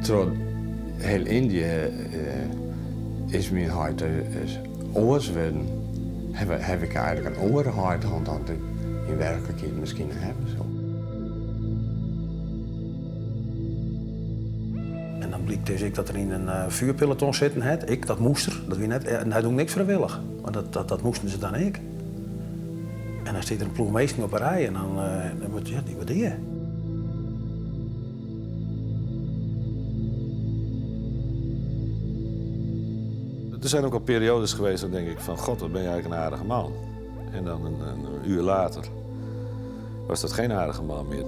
Troch hiel Yndië is myn heit oars wurden. Haw ik eigenlik in oare heit hân dan ik yn werklikheid miskien hawwe soe. En dan blykt dus ek dat er yn in vuurpeloton sitten hat. Ek, dat moast er. Dat wie net, en hy doe niks frijwillich. Want dat, dat, moasten se dan ek. En dan stiet der in ploech minsken op 'e rij en dan, dan wurdt, ja, dy wurdt dea. Er zijn ook al periodes geweest, dan denk ik van... God, wat ben je eigenlijk een aardige man. En dan een uur later was dat geen aardige man meer.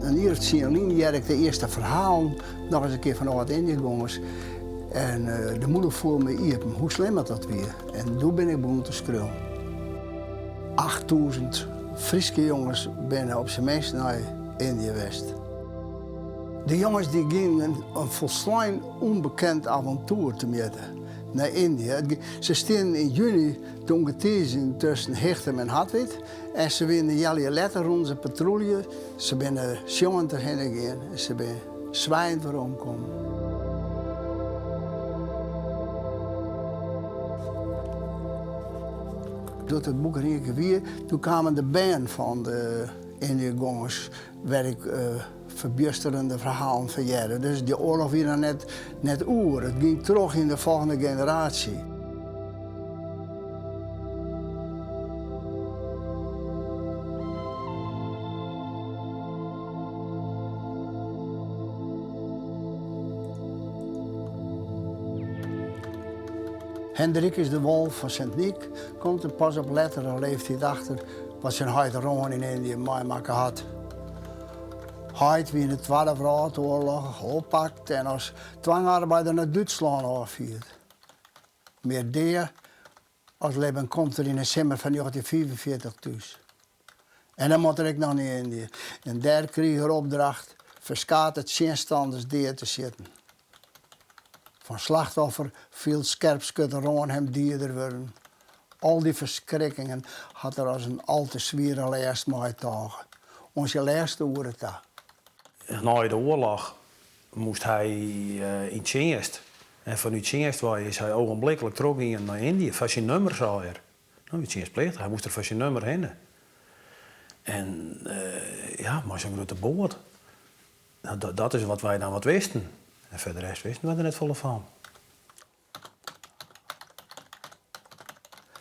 In jier of tsien lyn hearde ik de earste ferhalen noch ris in kear fan âld-Ynjegongers. En de mûle foel my iepen hoe slim dat dat wie. En doe bin ik begûn te skriuwen. 8000 Fryske jonges binne op syn minst nei Yndië west. De jonges dy gienen in folslein ûnbekend avontoer temjitte nei Yndië. Se stienen yn juny te ûngetiizjen tusken Hichtum en Hartwert en se wiene in healjier letter rûnen se patrûlje. Se binne sjongend derhinne gien en se binne swijend weromkommen. Doe't it boek der ien kear wie, doe kamen de bern fan de Yndiëgongers wêr't ik ferbjusterende ferhalen fan hearde. Dus dy oarloch wie noch net, net oer. It gyng troch yn de folgjende generaasje. Hendrikus de Wolf fan Sint Nyk komt der pas op lettere leeftiid achter wat syn heit Roan yn Yndië meimakke hat. Heit wie yn de Twadde Wrâldoarloch oppakt en as twangarbeider nei Dútslân ôffierd. Mear dea as libben komt er yn 'e simmer fan njoggentjinhûndertfiifenfjirtich thús. En dan moat er ek noch nei Yndië en dêr krige er opdracht ferskate tsjinstanners dea te sjitten. Fan slachtoffer fielt skerpskutter Roan him dieder wurden. Al dy ferskrikkingen hat er as in al te swiere lêst meitôge, oan syn lêste oere ta. Nei de oarloch moast hy yn tsjinst en fanút tsjinst wei is hy ogenbliklik trochgien nei Yndië foar syn nummer, sei er. No wie tsjinstplichtich, hy moast der foar syn nummer hinne. En ja, mei sa'n grutte boat. No, dat is wat wy dan wat wisten. En foar de rest wisten wy der net folle fan.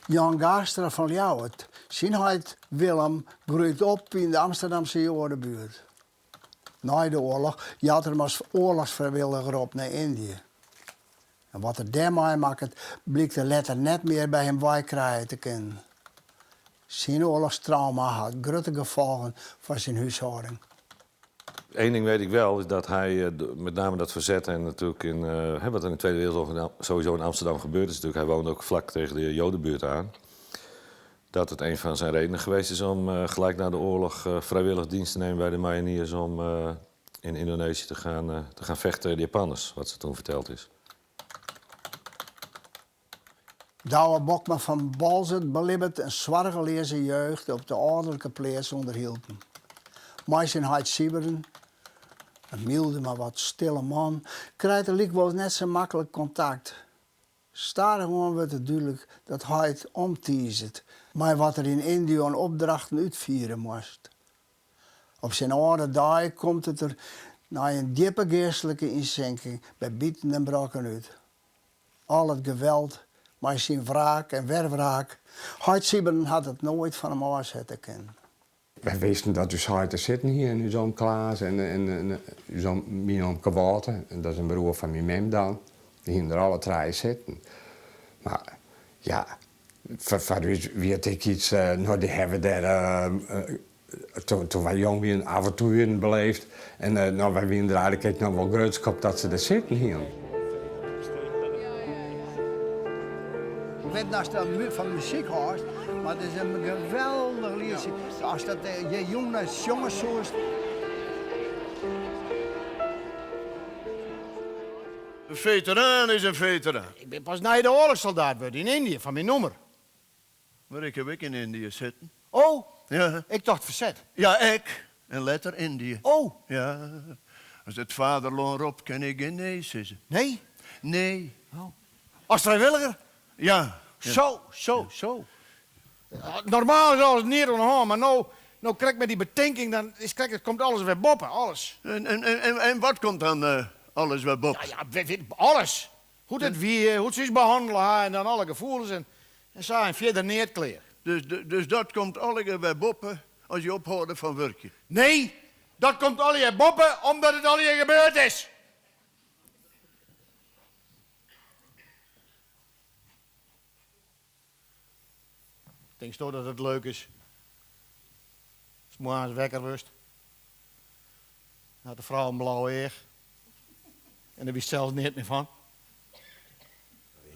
Jan Gaastra fan Ljouwert, syn heit Willem groeit op yn de Amsterdamse Joadebuert. Nei de oarloch jout er him as oarlochsfrijwilliger op nei Yndië. En wat er dêr meimakket, blykt er letter net mear by him wei krije te kinnen. Syn oarlochstrauma hat grutte gefolgen foar syn húshâlding. Eén ding weet ik wel, is dat hij met name dat verzet en natuurlijk in, wat er in de Tweede Wereldoorlog sowieso in Amsterdam gebeurd is natuurlijk, hij woonde ook vlak tegen de Jodenbuurt aan, dat het een van zijn redenen geweest is om gelijk na de oorlog vrijwillig dienst te nemen bij de mariniers om in Indonesië te gaan, te gaan vechten tegen de Japanners, wat ze toen verteld is. Douwe Bokma fan Boalsert belibbet in soargeleaze jeugd op de âlderlike pleats ûnder Hylpen. Mei syn heit Sybren, in mylde mar wat stille man, krijt er lykwols net sa maklik kontakt. Stadichoan wurdt it dúdlik dat heit omtizet mei wat er yn Yndië oan opdrachten útfiere moast. Op syn âlde dei komt it der nei in djippe geastlike ynsinking by biten en brokken út. Al it geweld mei syn wraak en werwraak, heit Sybren hat it noait fan him ôfsette kinnen. Wy wisten dat ús heit der sitten hie en ús oom Klaas en ús oom, myn omke Wâlter, en dat is in broer fan myn mem dan, dy hienen der alle trije sitten. Mar ja, foar ús wie it ek iets, no dy hawwe dêr toen wy jong wienen avontueren beleefd en no wy wienen der eigenlik ek noch wol grutsk op dat se der sitten hienen. Ik wit net oftst fan muzyk hâldst, mar it is in geweldich lietsje. Ast dat hjir jûn sjonge soest. In feteraan is in feteraan. Ik bin pas nei de oarloch soldaat wurden, yn Indië, fan myn nûmer. Mar ik haw ek yn Indië sitten. O! Ja. Ik tocht ferset. Ja, ek. En letter Indië. O! Ja. As it vaderlân ropt, kin ik gjin nee sizze. Nee? Nee. O. As frijwilliger? Ja. Zo, zo, zo. Normaal is alles neat oan de hân, mar no, no krekt met dy betinking, dan is krekt, it komt alles wer boppe, alles. En, en, en, en wat komt dan alles wer boppe? Ja, ja, wit, alles. Hoe't it wie, hoe't se ús behannele ha en dan alle gefoelens en en sa en fierder neat klear. Dus, dus dat komt allegear wer boppe as je ophâlde fan wurkjen? Nee, dat komt allegear boppe omdat it allegear gebeurd is. Tinksto dat it leuk is ast moarns wekker wurdst? Dan hat de frou in blau each en dêr witst sels neat mear fan.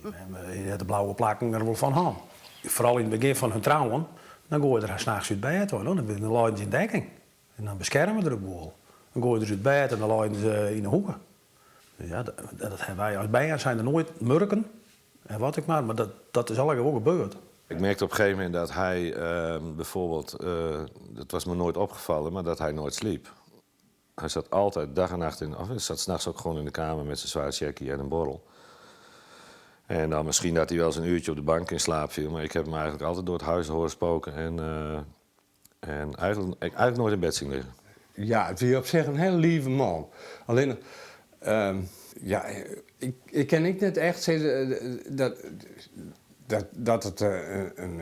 Hy hat de blauwe plakken der wol fan hân. Foaral yn it begjin fan hun trouwen, dan goaide er har nachts út bêd wei. Dan leinen se yn dekking. En dan beskerme er ek wol. Dan goaide er se út bêd en dan leinen se yn 'e hoeke. Dus ja, dat hawwe wy as bern zijnde noait murken en wat ek mar, mar dat is allegear wol gebeurd. Ik merkte op een gegeven moment dat hij bijvoorbeeld, dat was me nooit opgevallen, maar dat hij nooit sliep. Hij zat altijd dag en nacht in, of hij zat 's nachts ook gewoon in de kamer met zijn zware sjekkie en een borrel. En dan misschien dat hij wel eens een uurtje op de bank in slaap viel, maar ik heb hem eigenlijk altijd door het huis horen spoken en eigenlijk nooit in bed zien liggen. Ja, it wie op sich in hiele leave man. Allinnich, ja, ik kin ek net echt sizze dat it in,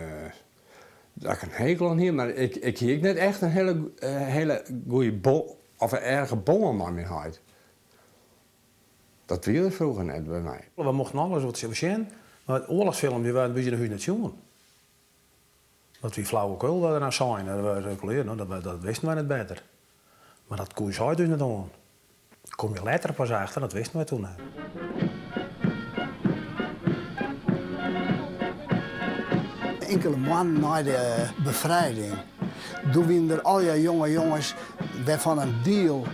dat ik in hekel oan hie, mar ik hie ek net echt in hiele goede of in erge bân mei myn heit. Dat wie der froeger net by my. We mochten alles wat sjen, mar oarlochsfilms dy waarden by ús yn 'e hûs net sjoen. Dat wie flauwekul wat der dan sein, dat we no, dat wisten wy net better. Mar dat koe ús heit dus net oan. Kom je letter pas achter, dat wisten wy toen net. Inkele moannen nei de befrijding, doe wienen der allegear jonge jonges wêrfan in diel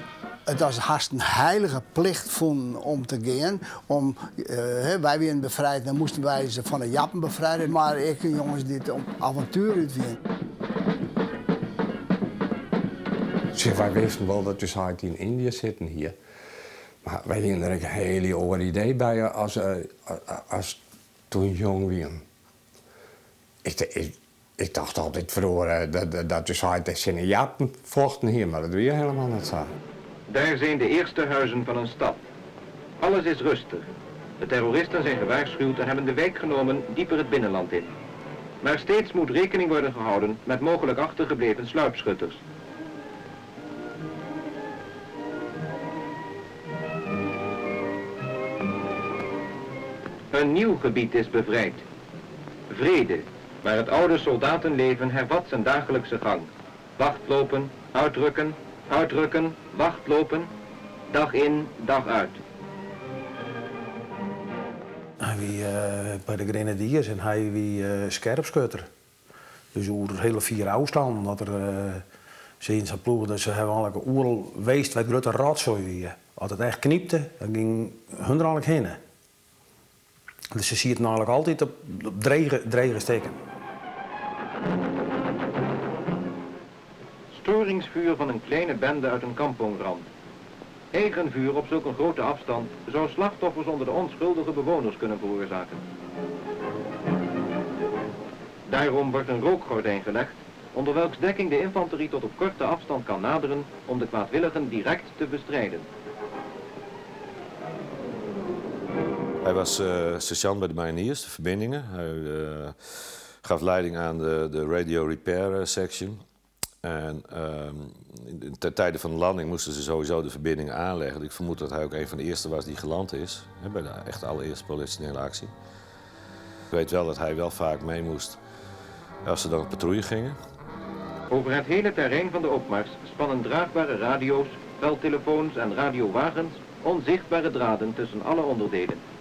it as hast in heilige plicht fûnen om te gean. Om, wy wienen befrijd, dan moasten wy se fan de Jappen befrijde. Mar ek jonges dy't op avontuer út wienen. Sjoch, wy wisten wol dat ús heit yn Yndië sitten hie. Mar wy hienen der ek in hiel oar idee by as toen jong wienen. Ik tocht altyd froeger dat ús heit tsjin de Jappen fochten hie, mar dat wie hielendal net sa. Daar zijn de eerste huizen van een stad. Alles is rustig. De terroristen zijn gewaarschuwd en hebben de wijk genomen dieper het binnenland in. Maar steeds moet rekening worden gehouden met mogelijk achtergebleven sluipschutters. Een nieuw gebied is bevrijd. Vrede, maar het oude soldatenleven hervat zijn dagelijkse gang. Wachtlopen, uitrukken, uitrukken, wachtlopen, dag in, dag uit. Hy wie by de Grenadiers en hy wie skerpskutter. Dus oer hiele fiere ôfstannen dat er se yn sa'n ploech, dat se hawwe eigenlik oeral west wêr't grutte rotsoai wie. As it echt knypte, dan gyng hun der eigenlik hinne. Dus se sieten eigenlik altyd op drege stikken. Storingsvuur van een kleine bende uit een kampongrand. Eigen vuur op zulk een grote afstand zou slachtoffers onder de onschuldige bewoners kunnen veroorzaken. Daarom wordt een rookgordijn gelegd, onder welks dekking de infanterie tot op korte afstand kan naderen om de kwaadwilligen direct te bestrijden. Hij was sergeant bij de mariniers, de verbindingen. Hij gaf leiding aan de radio repair section. En ten tijde van de landing moesten ze sowieso de verbindingen aanleggen. Ik vermoed dat hij ook een van de eerste was die geland is, hè, bij de echt allereerste politionele actie. Ik weet wel dat hij wel vaak mee moest als ze dan op patrouille gingen. Over het hele terrein van de opmars spannen draagbare radio's, veldtelefoons en radiowagens onzichtbare draden tussen alle onderdelen.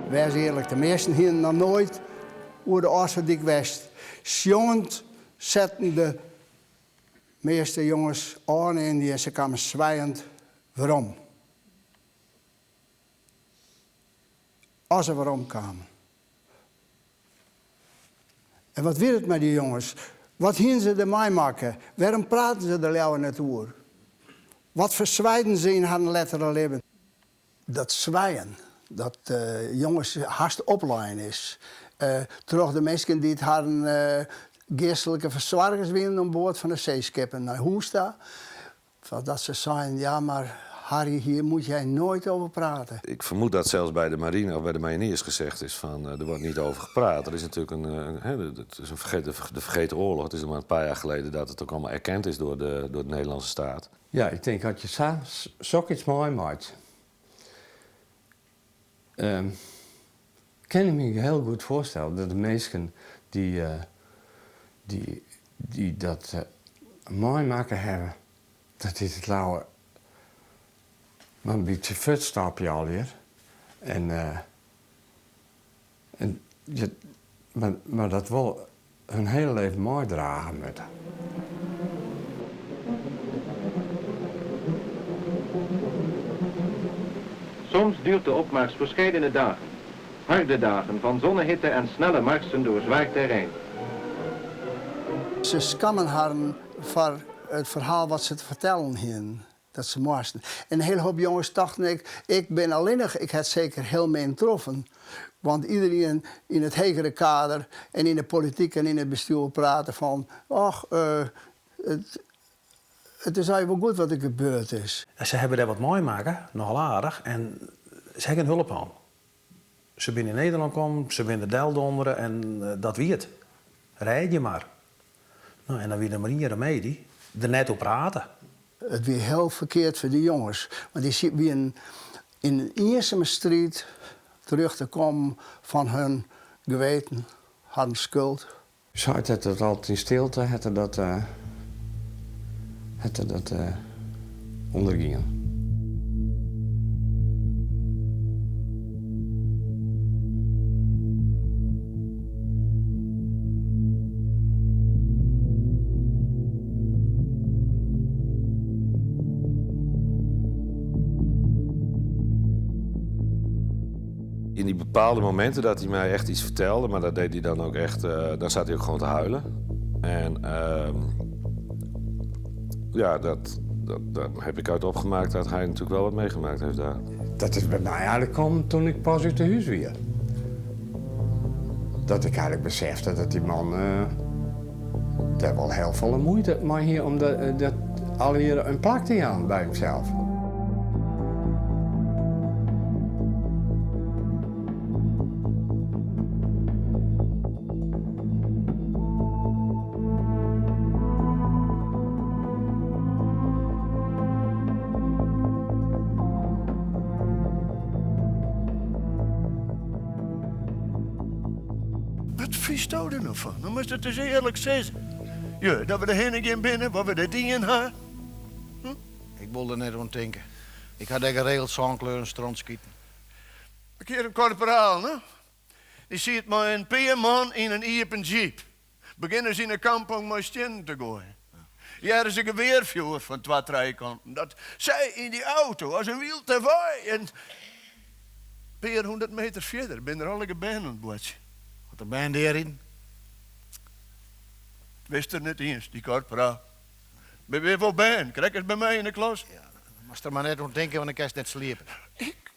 Wês earlik, de measten hienen noch noait oer de Ofslútdyk west. Sjongend setten de measte jonges ôf nei Yndië en se kamen swijend werom. As se weromkamen. En wat wie it mei dy jonges? Wat hiene se der meimakke? Wêrom praten se der leaver net oer? Wat ferswijden se yn harren lettere libben? Dat swijen dat jonges hast oplein is troch de minsken dy't harren geastlike fersoargers wienen oan board fan de seeskippen nei hûs ta, Dat ze seinen, ja maar Harry hier moet jij nooit over praten. Ik vermoed dat zelfs bij de marine of bij de mariniers gezegd is van er wordt niet over gepraat. Er is natuurlijk een, hè, het is een vergeten, de vergeten oorlog. Het is nog maar een paar jaar geleden dat het ook allemaal erkend is door de, door de Nederlandse staat. Ja, ik tink as je sa sok iets meimeitsje. Um, kin ik my hiel goed foarstelle dat de minsken dy't uh, dy, dy't dat uh, meimakke hawwe, dat dy't it leaver mar in bytsje fuortstopje allegear. En, uh, en ja, mar, mar dat wol hun hiele leven meidrage moatte. Soms duurt de opmars verscheidene dagen. Harde dagen van zonnehitte en snelle marsen door zwaar terrein. Se skammen harren foar it ferhaal wat se te fertellen hienen. Dat se moasten. En in hiele hoop jonges tochten ek, ik bin allinnich, ik ha it seker hiel min troffen. Want iderien yn it hegere kader en yn de polityk en yn it bestjoer prate fan, och, it, it is eigentlik wol goed wat der gebeurd is. Se hawwe dêr wat meimakke, nochal aardich, en se ha gjin hulp hân. Se binne yn Nederlân kommen, se binne der deldondere en dat wie it. Rêd je mar. No, en dan wie der mar ien remedy, der net oer prate. It wie hiel ferkeard foar dy jonges, want dy wienen yn in iensame striid terjochte kommen fan hun geweten, harren skuld. Seit dat it altyd yn stilte hat er dat hat er dat ûndergien. In die bepaalde momenten dat hij mij echt iets vertelde, maar dat deed hij dan ook echt, uh, dan zat hij ook gewoon te huilen. En uh, ja, dat, dat, daar heb ik uit opgemaakt dat hij natuurlijk wel wat meegemaakt heeft daar. Dat is by my eigentlik kommen toen ik pas út de hús wie. Dat ik eigentlik besefte dat dy man uh, dêr wol hiel folle muoite mei hie om dat, dat allegear in plak te jaan by himsels. Wat fynsto der no fan? No moatst it ris earlik sizze. Ja, dat we der hinne gien binne, wat we der dien ha. Hm? Ik wol der net oan tinke. Ik ha dêr geregeld sânkleuren stront skiten. In kear in korporaal, no? Dy siet mei in pear man yn in iepen jeep. Begjinne se yn 'e kampong mei stiennen te goaien. Hearre se gewearfjoer fan twa, trije kanten. Dat sy yn dy auto as in wyld derwei en in pear hûndert meter fierder binne der allegear bern oan it boartsjen. Hat der bern deariden? Wist er net iens, dy korporaal. Binne wer wol bern, krekt as by my yn 'e klas. Ja, moatst der mar net oan tinke, want dan kinst net sliepe. Ik,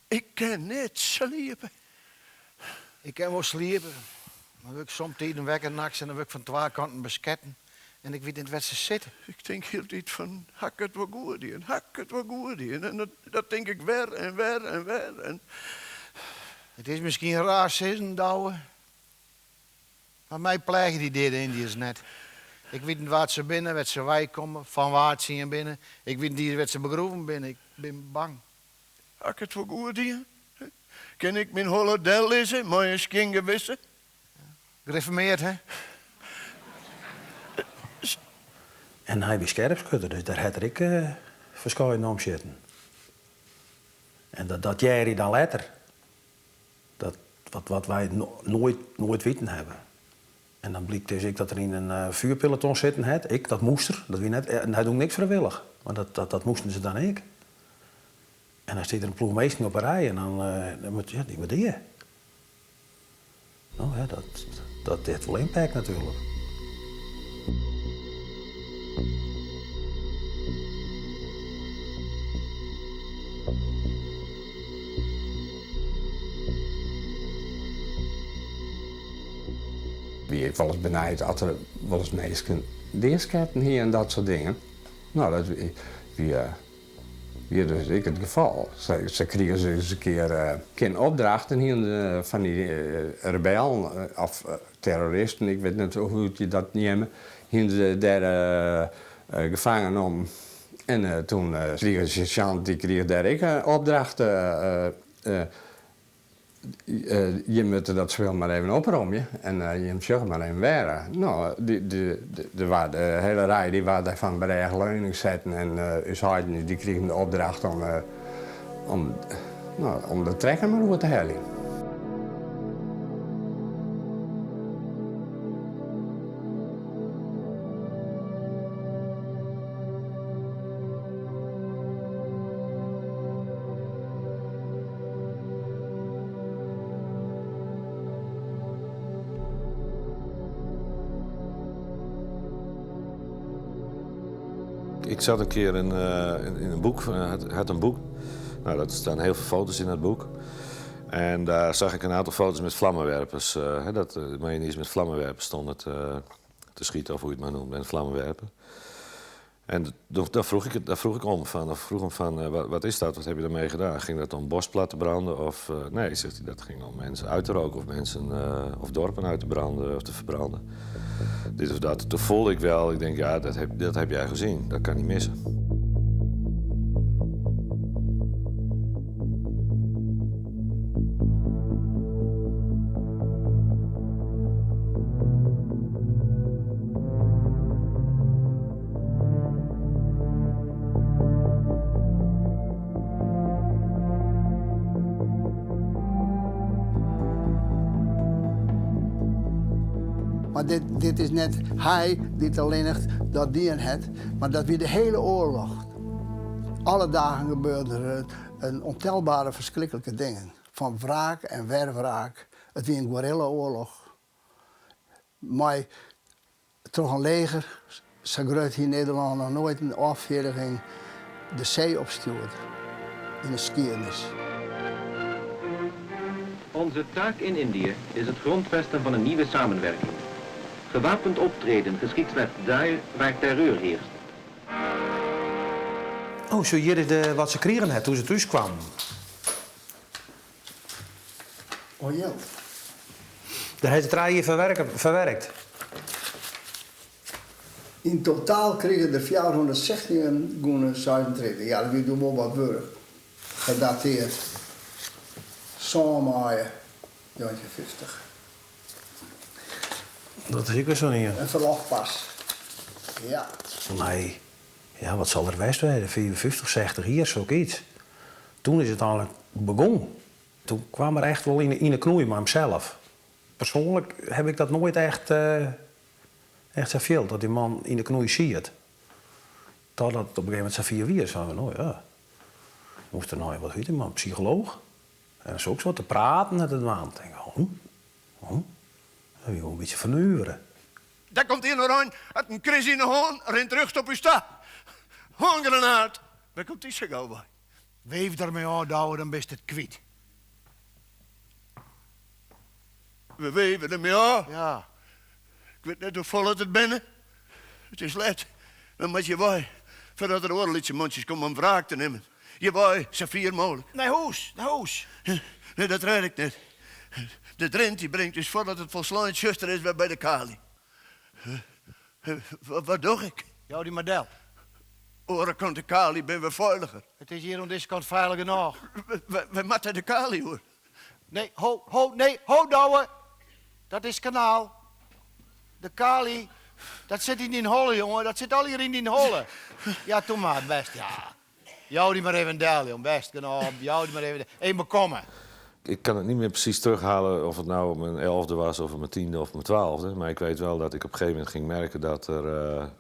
ik kin net sliepe. Ik kin wol sliepe, mar wurd ik somtiden wekker nachts en dan wurd ik fan twa kanten besketten en ik wit net wêr't se sitte. Ik tink hieltyd fan, ha ik it wol goed dien, ha ik it wol goed dien? En dat, dat tink ik wer en wer en wer. En... It is miskien raar sizzen, Douwe, mar my pleagje dy deade Yndiërs net. Ik wit net wa't se binne, wêr't se weikomme, fan wa't se ien binne. Ik wit net iens wêr't se begroeven binne. Ik bin bang. Ha ik it wol goed dien? Kin ik myn holle dellizze mei in skjin gewisse? Gereformeard, hè? En hy wie skerpskutter, dus dêr hat er ek ferskeiden omsjitten. En dat, dat hear je dan letter. Dat, wat, wat wy noait, noait witten hawwe. En dan blykt dus ek dat er yn in vuurpeloton sitten hat. Ek, dat moast er. Dat wie net, en hy doe niks frijwillich. Mar dat, dat, dat moasten se dan ek. En dan stiet der in ploech minsken op 'e rij en dan, dan moat, ja, dy moat dea. No ja, dat, dat hat wol impact natuerlik. Wie ik wolris benijd oft der wolris minsken deasketten hie en dat soart dingen. No, dat wie, wie dus ek it gefal. Se krigen ris in kear in opdracht en hiene fan dy rebellen of terroristen, ik wit net hoe't je dat neame, hiene se dêr gefangen nommen. En toen krige de sersjant, dy krige dêr ek in opdracht, Jim moatte dat spul mar even opromje en jim sjogge mar even wêr. No, de waard, de hiele rij dy waard dêr fan brêgeleuning setten en ús heiten dy krigen de opdracht om, om, no, om de trekker mar oer te heljen. Ik zat een keer in, in een boek, had een boek. Nou, dat staan heel veel foto's in dat boek. En daar zag ik een aantal foto's met vlammenwerpers. Dat de mariniers met vlammenwerpers stonden te, te schieten, of hoe je het maar noemt, met vlammenwerpen. En daar vroeg ik, daar vroeg ik om van, of vroeg hem van, wat, wat, is dat? Wat heb je daarmee gedaan? Ging dat om bos plat te branden? Of nee, zegt hij, dat ging om mensen uit te roken of mensen of dorpen uit te branden of te verbranden. Dit of dat. Toen voelde ik wel, ik denk, ja, dat heb jij gezien. Dat kan niet missen. Mar dit, dit is net hy dy't allinnich dat dien hat, mar dat wie de hiele oarloch. Alle dagen gebeurde der in ontelbare ferskriklike dingen. Fan wraak en werwraak. It wie in guerrilla-oarloch. Mei troch in leger sa grut hie Nederlân noch noait in ôffeardiging de see opstjoerd yn de skiednis. Onze taak in Indië is het grondvesten van een nieuwe samenwerking. Gewapend optreden geschiedt slechts daar waar terreur heerst. Oh, zo hjir is de, wat se krigen het toen se thús kwamen. Oh jild. Dêr hat se trije jier ferwerkt. Yn totaal krige er 416 gûne 36. Ja, dat wie doe wol wat wurdich. Gedateerd sân maaie 1950. Dat is ek wer sa'n ien. In ferlofpas. Ja. Nee. Ja, wat sil er west wêze, 55, 60 jier, sokyts. Toen is it eigenlik begûn. Toen kwam er echt wol yn 'e knoei mei himsels. Persoanlik haw ik dat noait echt, echt sa field, dat dy man yn 'e knoei siet. Totdat it op in gegeven momint safier wie, seinen we, no ja, moast der nei wat út, man, psycholooch. En soks wat te praten en te dwaan. Tink ik, oh, oh, dat wie wol in bytsje fernuvere. Dêr komt ien oerein, hat in kris yn 'e hân, rint rjocht op ús ta. Hângranaat! Wêr komt dy sa gau wei? Weef der mei ôf, Douwe, dan bist it kwyt. We weve der mei ôf? Ja. Ik wit net hoefolle it binne. It is let. Dan moat je wei, foardat der oare lytse mantsjes komme om wraak te nimmen. Hjir wei, sa fier mooglik. Nei hûs, nei hûs. Nee, dat rêd ik net. De Drint dy bringt ús foardat it folslein tsjuster is wer by de Kali. Wat doch ik? Jou dy mar del. Oare kant de Kali binne we feiliger. It is hjir oan dizze kant feilich genôch. Wy moatte de Kali oer. Nee, ho, ho, nee, ho Douwe! Dat is kanaal. De Kali, dat sit yn dyn holle, jonge. Dat sit allegear yn dyn holle. Ja, toe mar, bêst, ja. Jou dy mar even del, jong. Bêst genôch. Jou dy mar even, even bekomme. Ik kan het niet meer precies terughalen of het nou op mijn 11e was of op mijn 10e of mijn 12e. Maar ik weet wel dat ik op een gegeven moment ging merken dat er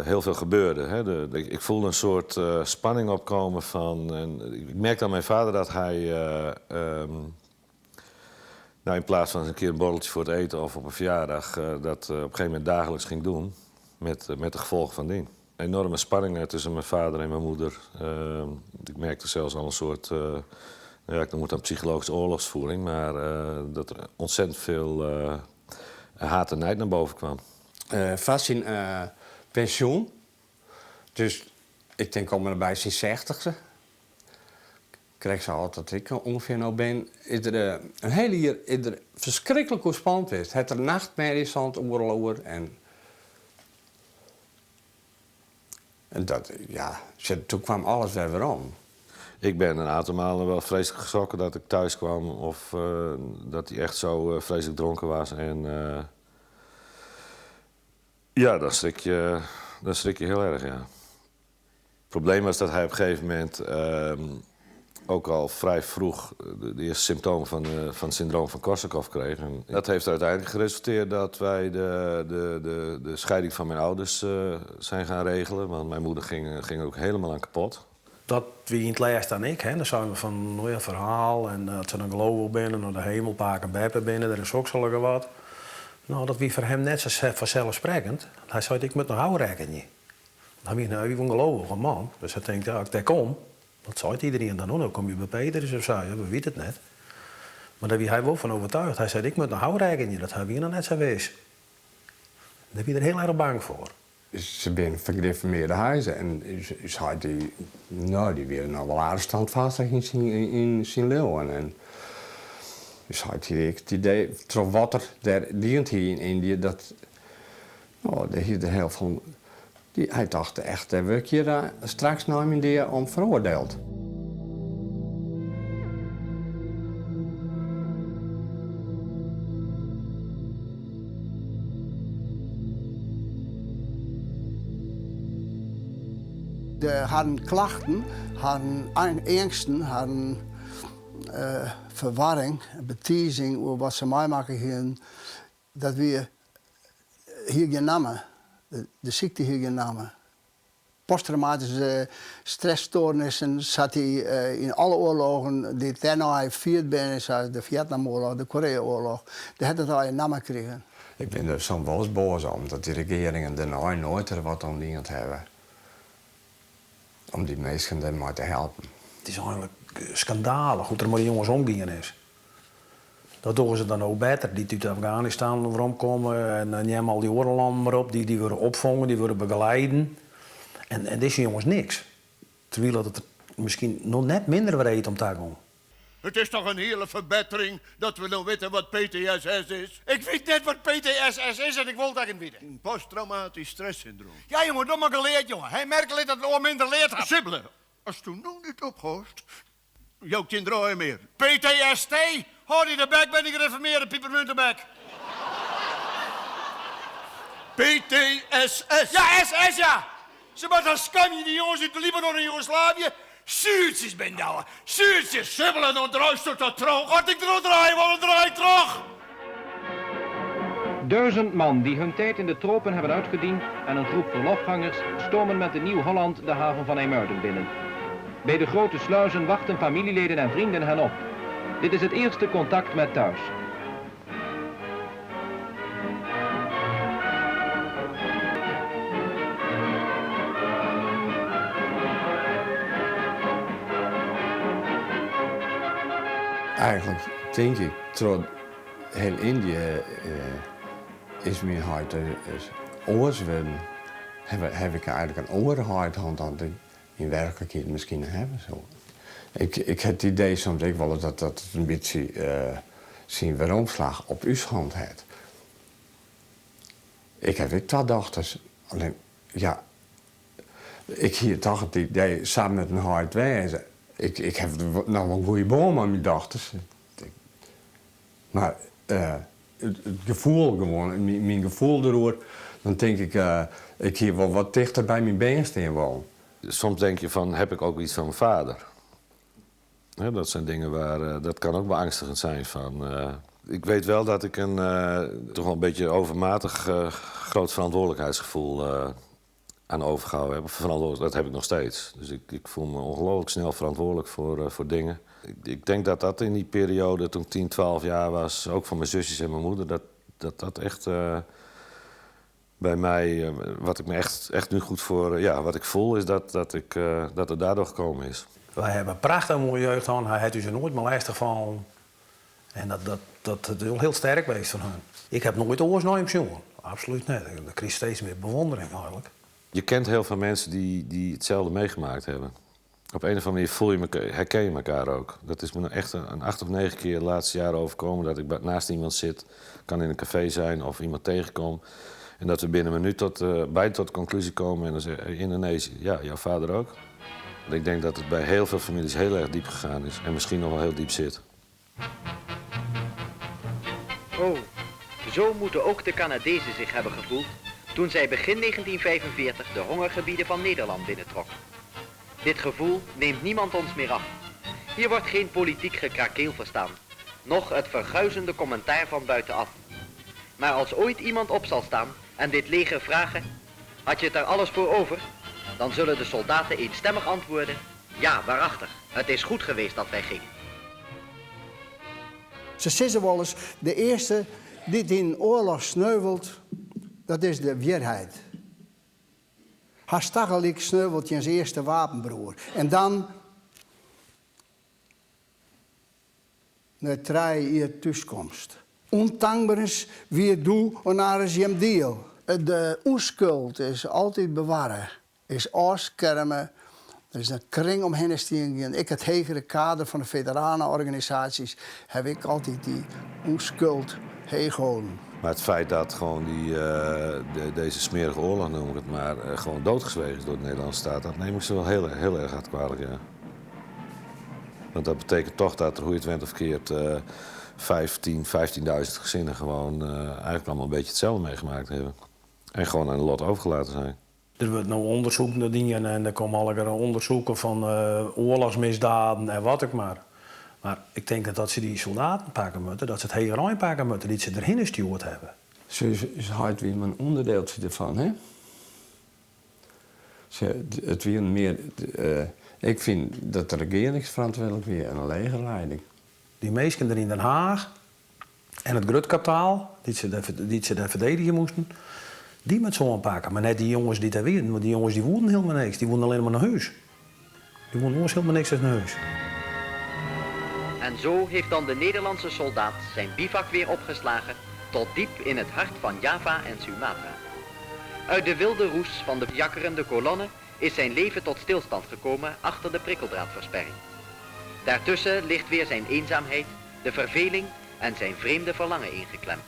heel veel gebeurde. Hè. Ik voelde een soort spanning opkomen van. En ik merkte aan mijn vader dat hij, nou, in plaats van eens een keer een borreltje voor het eten of op een verjaardag, dat op een gegeven moment dagelijks ging doen. Met de gevolgen van dien. Enorme spanningen tussen mijn vader en mijn moeder. Ik merkte zelfs al een soort, ja, ik noem het dan psychologische oorlogsvoering, maar dat er ontzettend veel haat en nijd naar boven kwam. Vast in pensioen. Dus ik denk om bij zijn 60ste. Krijg ze altijd dat ik ongeveer nou ben. Is er een hele jaar is er verschrikkelijk hoe spannend is. Het er nachtmerries aan het oorlog en dat, ja, toen kwam alles weer weer om. Ik ben een aantal malen wel vreselijk geschrokken dat ik thuis kwam of dat hij echt zo vreselijk dronken was. En ja, dan schrik je heel erg, ja. Het probleem was dat hij op een gegeven moment ook al vrij vroeg de eerste symptomen van het syndroom van Korsakoff kreeg. En dat heeft uiteindelijk geresulteerd dat wij de scheiding van mijn ouders zijn gaan regelen. Want mijn moeder ging er ook helemaal aan kapot. Dat wie in het laatst aan ik, hè. Dan zijn we van, nou ja, verhaal en dat ze dan geloven binnen, naar de hemel, paken beppen binnen, er is ook zo wat. Nou, dat wie voor hem net zo vanzelfsprekend. Hij zei, ik moet nog houden rekenen. Dan wie, nou, wie een gelovige man. Dus hij denkt, ja, ik daar kom. Dat zei iedereen dan ook, dan kom je bij Petrus of zo, ja, we weten het net. Maar daar wie hij wel van overtuigd. Hij zei, ik moet nog houden rekenen, dat hij weer nog net zo is. Daar ben je er heel erg bang voor. Ze zijn gereformeerde huizen en ze had die, nou, die werden nou wel aardig standvastig in zijn leeuwen. En dus had hij het idee, trof wat er daar dient hier in Indië, dat, nou, daar hier de heel van, die, hij dacht echt, daar word je daar straks naar India om veroordeeld. De hadden klachten, hadden angsten, hadden verwarring, betiezing over wat ze meemaken hier. Dat we hier geen namen, de ziekte hier geen namen. Posttraumatische stressstoornissen zat hij in alle oorlogen die daarna hij vierd binnen, zoals de Vietnamoorlog, de Koreaoorlog, daar had het al in namen gekregen. Ik ben er soms wel eens boos om dat die regeringen daarna nooit er wat aan dient hebben. Om die mensen daar maar te helpen. Het is eigenlijk schandalig hoe er met die jongens omgegaan is. Dat doen ze dan ook beter. Die uit Afghanistan rondkomen en dan nemen al die oorlanden maar op. Die worden opvangen, die worden begeleiden. En deze jongens niks. Terwijl dat het misschien nog net minder wreed om te gaan. Het is toch een hele verbetering dat we nou weten wat PTSS is? Ik weet net wat PTSS is en ik wil dat niet weten. Een posttraumatisch stresssyndroom. Ja, jongen, doe maar geleerd, jongen. Hij merkt dat het oor minder leert had. Sibbele, als toen nog niet ophost, jouw kind draaien meer. PTST? Hoor die de bek, ben ik gereformeerde, piepermuntenbek. PTSS. Ja, SS, ja. Ze maar dan skam je die jongens uit de Libanon en Joegoslavië. Zuurtjes ben nou, zuurtjes. Sibbelen, dan draait ze dat terug. Wat ik erop draai, want dan draai ik terug. 1000 man die hun tijd in de tropen hebben uitgediend en een groep verlofgangers stomen met de Nieuw-Holland de haven van IJmuiden binnen. Bij de grote sluizen wachten familieleden en vrienden hen op. Dit is het eerste contact met thuis. Eigenlijk denk ik, door heel Indië is mijn hart is oorswemmen. Heb ik eigenlijk een oorhart hand dan ik in werkelijkheid misschien hebben. Zo. Ik heb het idee soms ik wel dat dat een beetje zijn weeromslag op uw hand heeft. Ik heb ook 2 dochters. Alleen, ja, ik hier toch het idee samen met een hart wezen. Ik heb nog wel een goede boom aan mijn dochters. Maar het gevoel gewoon, mijn gevoel erover, dan denk ik, ik hier wel wat dichter bij mijn been staan woon. Soms denk je van, heb ik ook iets van mijn vader? Dat zijn dingen waar, dat kan ook beangstigend zijn van. Ik weet wel dat ik een toch wel een beetje overmatig groot verantwoordelijkheidsgevoel aan overgehouden heb. Verantwoordelijk, dat heb ik nog steeds. Dus ik voel me ongelooflijk snel verantwoordelijk voor dingen. Ik denk dat dat in die periode, toen ik 10, 12 jaar was, ook van mijn zusjes en mijn moeder, dat dat, dat echt bij mij, wat ik me echt, echt nu goed voor, ja, wat ik voel, is dat het daardoor gekomen is. Wij hebben een prachtig mooie jeugd gehad. Hij heeft dus nooit meer lastig van. En dat is heel sterk geweest van hem. Ik heb nooit oors naar hem jongen. Absoluut niet. Ik krijg steeds meer bewondering eigenlijk. Je kent heel veel mensen die hetzelfde meegemaakt hebben. Op een of andere manier voel je elkaar, herken je elkaar ook. Dat is me nou echt een 8 of 9 keer de laatste jaren overkomen... dat ik naast iemand zit, kan in een café zijn of iemand tegenkom... en dat we binnen een minuut bijna tot de conclusie komen en dan zeggen... Hey, Indonesië, ja, jouw vader ook. Want ik denk dat het bij heel veel families heel erg diep gegaan is... en misschien nog wel heel diep zit. Oh, zo moeten ook de Canadezen zich hebben gevoeld... toen zij begin 1945 de hongergebieden van Nederland binnentrokken. Dit gevoel neemt niemand ons meer af. Hier wordt geen politiek gekrakeel verstaan, noch het verguizende commentaar van buitenaf. Maar als ooit iemand op zal staan en dit leger vragen, had je het er alles voor over? Dan zullen de soldaten eenstemmig antwoorden, ja, waarachtig, het is goed geweest dat wij gingen. Ze zeggen wel eens, de eerste die in oorlog sneuvelt, dat is de weerheid. Hartstikke sneuvelt je zijn eerste wapenbroer. En dan naar drie jaar thuiskomst. Ondankbaar wie doe en naar is jem deel. De onschuld is altijd bewaren. Is afschermen. Er is een kring omheen stien. Ik het hegere kader van de veteranenorganisaties heb ik altijd die onschuld heeghouden. Maar het feit dat gewoon deze smerige oorlog, noem ik het maar, gewoon doodgezwegen is door de Nederlandse staat, dat neem ik ze wel heel, heel erg hard kwalijk, ja. Want dat betekent toch dat er, hoe je het went of keert, 15.000 gezinnen gewoon eigenlijk allemaal een beetje hetzelfde meegemaakt hebben. En gewoon aan de lot overgelaten zijn. Er wordt nou onderzoek naar dingen en er komen allerlei onderzoeken van oorlogsmisdaden en wat ook maar. Maar ik denk dat ze die soldaten pakken moeten, dat ze het hele Rijn pakken moeten, die ze erheen gestuurd hebben. Ze is hard weer een onderdeeltje ervan, hè? Ze, het weer meer, ik vind dat de regering verantwoordelijk weer en de legerleiding. Die meesten er in Den Haag en het grutkapitaal, die ze daar verdedigen moesten, die met zo'n pakken. Maar net die jongens die daar wierden, want die jongens die woeden helemaal niks. Die woeden alleen maar naar huis. Die woeden ons helemaal niks naar huis. En zo heeft dan de Nederlandse soldaat zijn bivak weer opgeslagen tot diep in het hart van Java en Sumatra. Uit de wilde roes van de jakkerende kolonne is zijn leven tot stilstand gekomen achter de prikkeldraadversperring. Daartussen ligt weer zijn eenzaamheid, de verveling en zijn vreemde verlangen ingeklemd.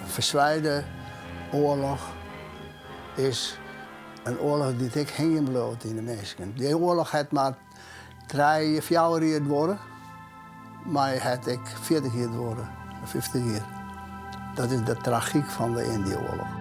Een verzwijde oorlog is een oorlog die ik heen bloot in de mensen. Die oorlog had maar 3, 4 jaar worden, maar het ik 40 jaar worden, 50 jaar. Dat is de tragiek van de Indië-oorlog.